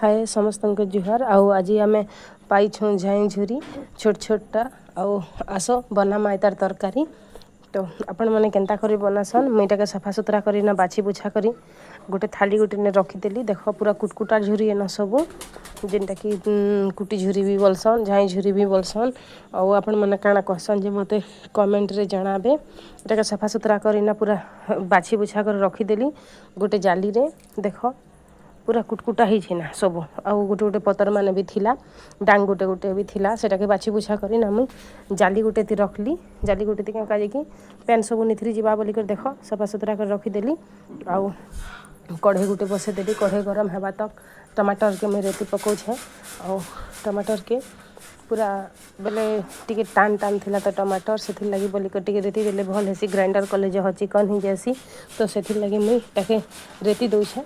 ହାଏ ସମସ୍ତଙ୍କୁ ଜୁହାର। ଆଉ ଆଜି ଆମେ ପାଇଛୁଁ ଝାଇଁ ଝୁରି ଛୋଟ ଛୋଟଟା। ଆଉ ଆସ ବନାମା ତାର ତରକାରୀ। ତ ଆପଣମାନେ କେନ୍ତା କରି ବନାସନ୍? ମୁଇଁ ଏଟାକେ ସଫାସୁତୁରା କରି ନା ବାଛି ବୁଛା କରି ଗୋଟେ ଥାଳି ଗୋଟେ ରଖିଦେଲି। ଦେଖ, ପୁରା କୁଟକୁଟା ଝୁରି ଏନ ସବୁ, ଯେନ୍ଟାକି କୁଟି ଝୁରି ବି ବୋଲସନ୍, ଝାଇଁ ଝୁରି ବି ବୋଲସନ୍। ଆଉ ଆପଣମାନେ କାଣା କହେସନ୍ ଯେ ମୋତେ କମେଣ୍ଟରେ ଜଣାବେ। ଏଟାକେ ସଫାସୁତୁରା କରିନା ପୁରା ବାଛି ବୁଛା କରି ରଖିଦେଲି ଗୋଟେ ଜାଲିରେ। ଦେଖ, ପୁରା କୁଟକୁଟା ହେଇଛି ନା ସବୁ। ଆଉ ଗୋଟେ ଗୋଟେ ପତର ମାନେ ବି ଥିଲା, ଡାଙ୍ଗ ଗୋଟେ ଗୋଟେ ବି ଥିଲା। ସେଟାକେ ବାଛି ବୁଛା କରି ନା ମୁଇଁ ଜାଲି ଗୋଟେ ତି ରଖଲି। ଜାଲି ଗୋଟେ ତି କାଁ କି ପେନ୍ ସବୁ ନିଥରି ଯିବା ବୋଲିକରି। ଦେଖ, ସଫାସୁତୁରା କରି ରଖିଦେଲି ଆଉ କଢ଼େଇ ଗୋଟେ ବସେଇଦେଲି। କଢ଼େଇ ଗରମ ହେବା ତକ୍ ଟମାଟରକେ ମୁଇଁ ରେତି ପକଉଛେଁ। ଆଉ ଟମାଟରକେ ପୁରା ବେଲେ ଟିକେ ଟାନ୍ ଟାନ୍ ଥିଲା ତ ଟମାଟର, ସେଥିର୍ଲାଗି ବୋଲିକରି ଟିକେ ରେତି ଦେଲେ ଭଲ୍ ହେସି। ଗ୍ରାଇଣ୍ଡର କଲେ ଜହ ଚିକନ୍ ହେଇଯାଏସି, ତ ସେଥିର୍ଲାଗି ମୁଇଁ ତାକେ ରେତି ଦଉଛେଁ।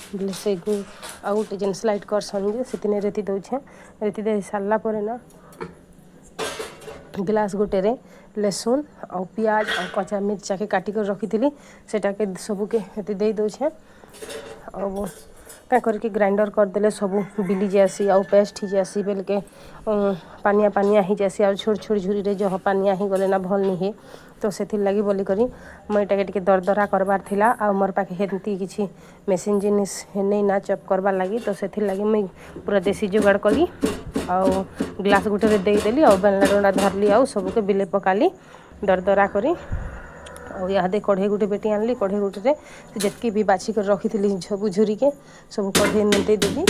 ବେଲେ ସେ ଆଉ ଗୋଟେ ଯେନ୍ ସ୍ଲାଇଡ୍ କରସନ୍ ଯେ, ସେଥିନେ ରେତି ଦଉଛେଁ। ରେତି ଦେଇ ସାରିଲା ପରେ ନା ଗ୍ଲାସ୍ ଗୋଟେରେ ଲେସୁନ୍ ଆଉ ପିଆଜ ଆଉ କଞ୍ଚା ମିର୍ଚାକେ କାଟିକରି ରଖିଥିଲି, ସେଟାକେ ସବୁକେ ହେତି ଦେଇ ଦଉଛେଁ। ଆଉ କାଁ କରିକି ଗ୍ରାଇଣ୍ଡର କରିଦେଲେ ସବୁ ବିଲି ଯାଏସି ଆଉ ପେଷ୍ଟ ହେଇଯାଏସି, ବେଲକେ ପାନିଆ ପାନିଆ ହେଇଯାଏସି। ଆଉ ଛୋଟ ଛୋଟ ଝୁରିରେ ଜହ ପାନିଆ ହେଇଗଲେ ନା ଭଲ୍ ନି ହେ। ତ ସେଥିର୍ଲାଗି ବୋଲିକରି ମୁଇଁ ଏଟାକେ ଟିକେ ଦରଦରା କରବାର୍ ଥିଲା ଆଉ ମୋର୍ ପାଖେ ହେନ୍ତି କିଛି ମେସିନ୍ ଜିନିଷ୍ ନେଇ ନା ଚପ୍ କରବାର୍ ଲାଗି। ତ ସେଥିର୍ଲାଗି ମୁଇଁ ପୁରା ଦେଶୀ ଯୋଗାଡ଼ କଲି ଆଉ ଗ୍ଲାସ୍ ଗୁଟେରେ ଦେଇଦେଲି ଆଉ ବେଲନା ଡଣ୍ଡା ଧରଲି ଆଉ ସବୁକେ ବିଲେଇ ପକାଲି ଦରଦରା କରି। ଆଉ ଇହାଦେ କଢ଼େଇ ଗୁଟେ ବେଟି ଆଣିଲି। କଢ଼େଇ ଗୁଟେରେ ଯେତ୍କି ବି ବାଛିକରି ରଖିଥିଲି ସବୁ ଝୁରିକେ, ସବୁ କଢ଼େଇ ଦେଇଦେଲି।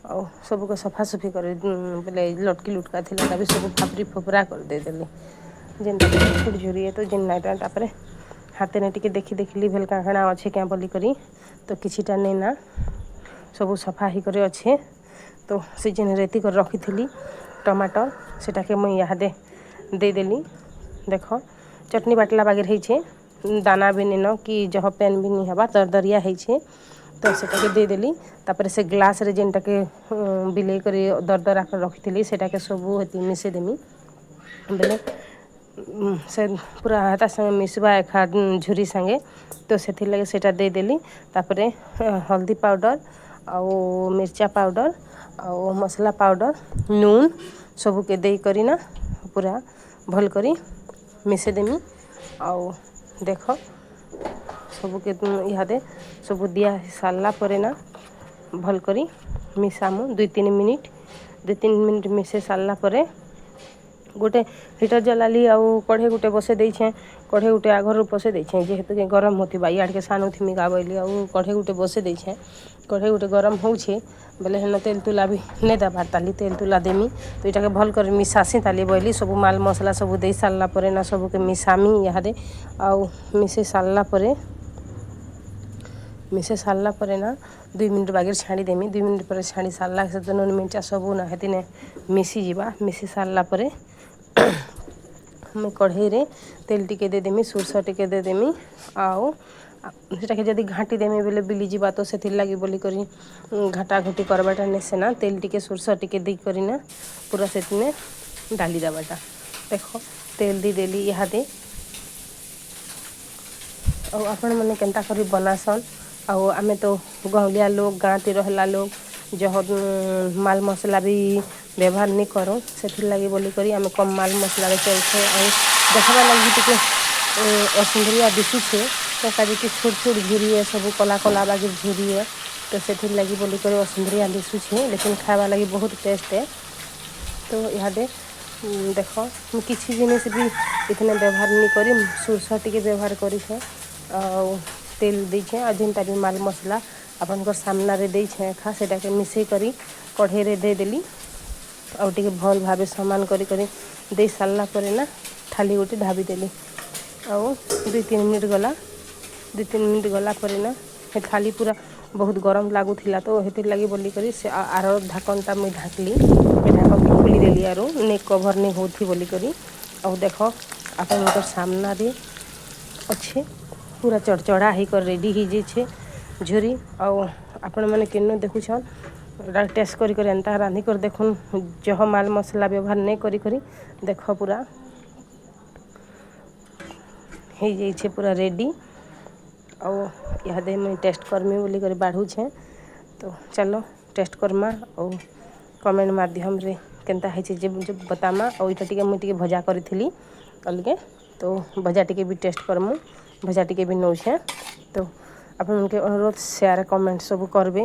ଆଉ ସବୁକେ ସଫାସୁଫି କରି ବେଲେ ଲଟକି ଲୁଟକା ଥିଲା ଟା ବି ସବୁ ଫାପରି ଫୁପରା କରିଦେଇଦେଲି, ଯେନ୍ଟା ଛୋଟ ଝୁରି ତ ଯେନ୍ ନାଇଁଟା। ତାପରେ ହାତେନେ ଟିକେ ଦେଖି ଦେଖିଲି ଭେଲ କାଣା କାଣା ଅଛେ କାଁ ବୋଲିକରି। ତ କିଛିଟା ନେଇନା, ସବୁ ସଫା ହେଇକରି ଅଛେ। ତ ସେ ଯେନ୍ ରେତି କରି ରଖିଥିଲି ଟମାଟର, ସେଟାକେ ମୁଇଁ ଇହାଦେ ଦେଇଦେଲି। ଦେଖ, ଚଟନି ବାଟଲା ବାଗିର ହେଇଛେ, ଦାନା ବି ନିନ କି ଜହ ପେନ୍ ବି ନି ହେବା, ଦରଦରିଆ ହେଇଛେ। ତ ସେଟାକେ ଦେଇଦେଲି। ତାପରେ ସେ ଗ୍ଲାସ୍ରେ ଯେନ୍ଟାକେ ବିଲେଇ କରି ଦରଦରା କରି ରଖିଥିଲି, ସେଟାକେ ସବୁ ହେତି ମିଶେଇଦେମି। ବେଲେ ସେ ପୁରା ହେତା ସାଙ୍ଗେ ମିଶବା ଏଖା ଝୁରି ସାଙ୍ଗେ, ତ ସେଥିର୍ଲାଗି ସେଇଟା ଦେଇଦେଲି। ତାପରେ ହଳଦୀ ପାଉଡ଼ର ଆଉ ମିର୍ଚା ପାଉଡ଼ର ଆଉ ମସଲା ପାଉଡ଼ର, ନୁନ୍ ସବୁକେ ଦେଇକରି ନା ପୁରା ଭଲ୍ କରି ମିଶେଇଦେମି। ଆଉ ଦେଖ, ସବୁକେ ଇହାଦେ ସବୁ ଦିଆ ସାରିଲା ପରେ ନା ଭଲ୍ କରି ମିଶାମୁ 2-3 ମିନିଟ୍। 2-3 ମିନିଟ୍ ମିଶେଇ ସାରିଲା ପରେ ଗୋଟେ ହିଟର ଜଲାଲି ଆଉ କଢ଼େଇ ଗୋଟେ ବସେଇ ଦେଇଛେଁ। କଢ଼େଇ ଗୋଟେ ଆଗରୁ ବସେଇ ଦେଇଛେଁ, ଯେହେତୁ କି ଗରମ ହଉଥିବା, ଇଆଡ଼କେ ସାନୁଥିମି ଗା ବଇଲି। ଆଉ କଢ଼େଇ ଗୋଟେ ବସେଇ ଦେଇଛେଁ। କଢ଼େଇ ଗୋଟେ ଗରମ ହଉଛେ ବେଲେ ହେନ ତେଲ ତୁଲା ବି ନେଇ ଦେବାର୍ ତାଲି ତେଲ ତୁଲା ଦେମି। ତ ଏଇଟାକେ ଭଲ୍ କରି ମିଶାସି ତାଲି ବଇଲି। ସବୁ ମାଲ ମସଲା ସବୁ ଦେଇ ସାରିଲା ପରେ ନା ସବୁକେ ମିଶାମି ଇହାଦେ। ଆଉ ମିଶେଇ ସାରିଲା ପରେ ନା 2 ମିନିଟ୍ ବାଗିର ଛାଡ଼ିଦେମି। 2 ମିନିଟ୍ ପରେ ଛାଡ଼ି ସାରିଲା ସେ ନୁନ୍ ମିର୍ଚା ସବୁ ନା ହେତିନେ ମିଶିଯିବା। ମିଶି ସାରିଲା ପରେ ମୁଇଁ କଢ଼େଇରେ ତେଲ ଟିକେ ଦେଇଦେମି, ସୋରିଷ ଟିକେ ଦେଇଦେମି। ଆଉ ସେଟାକେ ଯଦି ଘାଣ୍ଟି ଦେମି ବେଲେ ବିଲିଯିବା, ତ ସେଥିର୍ଲାଗି ବୋଲିକରି ଘାଣ୍ଟା ଘୁଣ୍ଟି କରବାଟା ନେସେନା। ତେଲ ଟିକେ, ସୋରିଷ ଟିକେ ଦେଇକରି ନା ପୁରା ସେଥିନେ ଡାଲି ଦେବାଟା। ଦେଖ, ତେଲ ଦେଇଦେଲି ଇହାଦେ। ଆଉ ଆପଣମାନେ କେନ୍ତା କରି ବନାସନ୍? ଆଉ ଆମେ ତ ଗାଉଁଲିଆ ଲୋକ୍, ଗାଁତି ରହେଲା ଲୋକ୍, ଜହ ମାଲ ମସଲା ବି ବ୍ୟବହାର ନି କରୁ। ସେଥିର୍ଲାଗି ବୋଲିକରି ଆମେ କମ୍ ମାଲ ମସଲାରେ ଚଲସୁଁ। ଆଉ ଦେଖବାର୍ ଲାଗି ଟିକେ ଅସୁନ୍ଦରିଆ ଦିଶୁଛେ, କା'ଯେ ଛୋଟ ଛୋଟ ଝୁରି ଏ, ସବୁ କଲା କଲା ବାଗିର ଝୁରି ଏ। ତ ସେଥିର୍ଲାଗି ବୋଲିକରି ଅସୁନ୍ଦରିଆ ଦିଶୁଛେ, ଲେକିନ୍ ଖାଏବାର୍ ଲାଗି ବହୁତ ଟେଷ୍ଟ ଏ। ତ ଇହାଦେ ଦେଖ, ମୁଁ କିଛି ଜିନିଷ୍ ବି ଏଥିନେ ବ୍ୟବହାର ନି କରି, ସୋରିଷ ଟିକେ ବ୍ୟବହାର କରିଛେଁ ଆଉ ତେଲ ଦେଇଛେଁ। ଆଉ ଯେନ୍ଟା ବି ମାଲ ମସଲା ଆପଣଙ୍କର ସାମ୍ନାରେ ଦେଇଛେଁ ଏଖା, ସେଟାକେ ମିଶେଇ କରି କଢ଼େଇରେ ଦେଇଦେଲି। ଆଉ ଟିକେ ଭଲ୍ ଭାବେ ସମାନ କରି କରି ଦେଇ ସାରିଲା ପରେ ନା ଥାଲି ଗୋଟେ ଢାବିଦେଲି। ଆଉ 2-3 ମିନିଟ୍ ଗଲା। 2-3 ମିନିଟ୍ ଗଲା ପରେ ନା ହେ ଥାଲି ପୁରା ବହୁତ ଗରମ ଲାଗୁଥିଲା, ତ ହେଥିର୍ଲାଗି ବୋଲିକରି ସେ ଆର ଢାକନଟା ମୁଇଁ ଢାକଲି, ଏ ଢାକନକେ ଖୋଲିଦେଲି ଆରୁ ନେ କଭର୍ ନେଇ ହଉଥି ବୋଲିକରି। ଆଉ ଦେଖ, ଆପଣଙ୍କର ସାମ୍ନାରେ ଅଛେ, ପୁରା ଚଡ଼ଚଡ଼ା ହେଇକରି ରେଡ଼ି ହେଇଯାଇଛେ ଝୁରି। ଆଉ ଆପଣମାନେ କେନୁ ଦେଖୁଛନ୍, ଏଟା ଟେଷ୍ଟ କରି କରି ଏନ୍ତା ରାନ୍ଧି କରି ଦେଖୁନ୍, ଜହ ମାଲ ମସଲା ବ୍ୟବହାର ନେଇ କରି କରି। ଦେଖ, ପୁରା ହେଇଯାଇଛେ, ପୁରା ରେଡ଼ି। ଆଉ ଇହାଦେ ମୁଇଁ ଟେଷ୍ଟ କରମି ବୋଲିକରି ବାଢ଼ୁଛେଁ। ତ ଚାଲ। ଟେଷ୍ଟ କର୍ମା ଆଉ କମେଣ୍ଟ ମାଧ୍ୟମରେ କେନ୍ତା ହେଇଛି ଯେ ବତାମା। ଆଉ ଏଇଟା ଟିକେ ମୁଇଁ ଟିକେ ଭଜା କରିଥିଲି ଅଲଗେ, ତ ଭଜା ଟିକେ ବି ଟେଷ୍ଟ କର୍ମୁ, ଭଜା ଟିକେ ବି ନଉଛେଁ। ତ ଆପଣଙ୍କୁ ଅନୁରୋଧ, ସେୟାର, କମେଣ୍ଟ ସବୁ କରିବେ।